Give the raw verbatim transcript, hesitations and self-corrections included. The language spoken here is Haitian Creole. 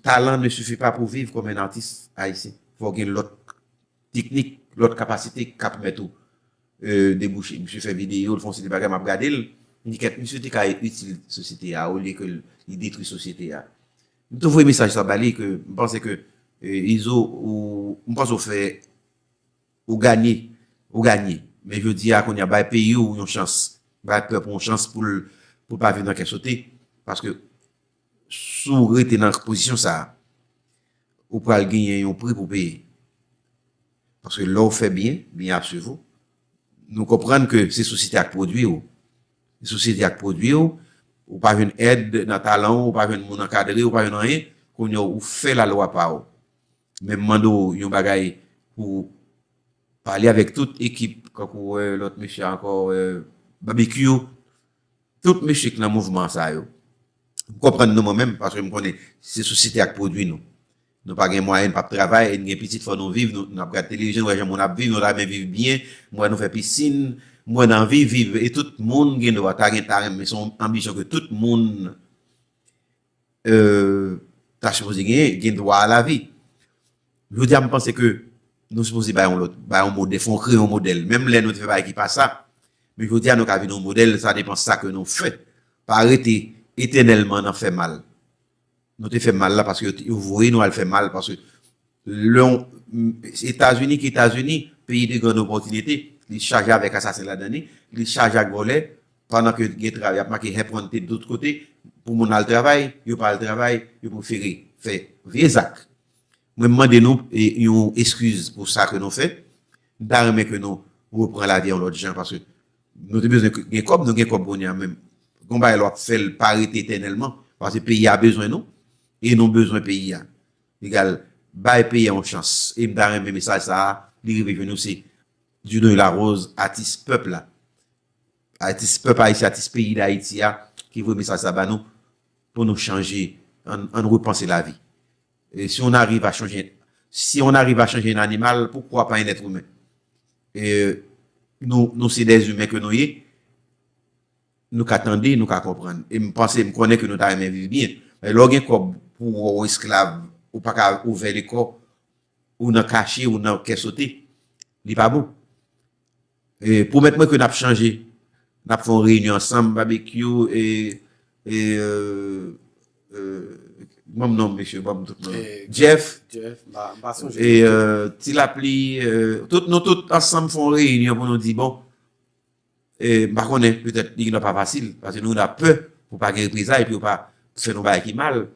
Talent ne suffit pas pour vivre comme un artiste haïtien. Fò gen lòt teknik, lòt kapasite k ap pèmèt ou euh, debouche. Misye fè videyo, l fè yon seri de bagay, m ap gade l. M di kèt, misye te ka itil sosyete a, olye ke li detwi sosyete a. M te voye mesaj sa ba li ke m panse ke euh, Izo, ou, m panse ou fè, ou ganye, ou ganye. Men jodi a, kounye a, bay peyi w yon chans. Bay pèp ou yon chans pou l, pou l pa viv nan kè sote. Paske si w rete nan pozisyon sa a, ou pral genyen yon pri pou peye. Paske lè w fè byen, byen ap swiv ou. Nou konprann ke se sosyete a k pwodui w. Se sosyete a k pwodui w. Ou pa jwenn èd nan talan w, ou pa jwenn moun ankadre, ou pa jwenn anyen. Kounye a, ou fè lalwa pa w. Men m mande w yon bagay pou pale avèk tout ekip, kankou euh, lòt mesye ankò, euh, Barbecue, tout mesye k nan mouvman sa yo. M konprann nou mwen menm, paske m konnen se sosyete a k pwodui nou. Nou pa gen mwayen, n p ap travay, e n gen pitit, fò nou viv, nou, n ap gade televizyon, n wè jan moun ap viv, nou ta renmen viv byen, m wè nou fè pisin, m wè n anvi viv, e tout moun gen dwa, ta gen, ta renmen, se yon anbisyon ke tout moun euh, ta sipoze genyen, gen dwa a lavi. Jodi a, m panse ke nou sipoze bay yon lòt, bay yon modèl, fò n kreye yon modèl. Menm lè nou te fè bagay ki pa sa, men jodi a, nou ka vin yon modèl, sa depan sa ke nou fè. Pa rete etènèlman nan fè mal. Nou te fè mal la paske yo, yo voye nou al fè mal, paske lè yon, Etazini ki Etazini, peyi de grann opòtinite, li chaje avèk asasen ladan li, li chaje ak vòlè, pandan ke gen travay, y ap make head hunted tout kote, pou moun al travay, yo pa al travay, yo prefere fè vye zak. Mwen mande nou e, yon eskiz pou sa ke nou fè. M ta renmen ke nou repran lavi yon lòt jan, paske nou te bezwen gen kòb, nou gen kòb kounye a, men gon bagay lè w ap fè l pa rete etènèlman, paske peyi a bezwen nou, e nou bezwen peyi a. Egal, bay peyi a yon chans. E m ta renmen mesaj sa a, li rive jwenn nou, se Dieudonné Larose, atis pèp la. Atis pèp ayisyen, atis peyi Dayiti a, ki voye mesaj sa ba nou, pou nou chanje, ann, ann repanse lavi. Et si on arrive à changer, si on arrive à changer un animal, pourquoi pas un être humain? E nou, nou se des humains ke nou ye, nou ka tande, nou ka konprann. E m panse, m konnen ke nou ta renmen viv byen. Men lè w gen kòb pou w esklav, ou pa ka ouvè lekò, ou nan kache, ou nan kè sote, li pa bon. E pwomèt mwen ke n ap chanje, n ap fè yon reyinyon ansanm, Barbecue, e, e, euh, euh, ban m non, mesye, ban m tout non. Jeff, Jeff, m pa, m pa sonje. E, euh, Ti Lapli, euh, tout, nou tout ansanm fè yon reyinyon pou nou di, bon, e, m pa konnen, petèt, li gendwa pa fasil, paske nou gendwa pè pou pa gen reprezay, pou yo pa fè nou bagay ki mal.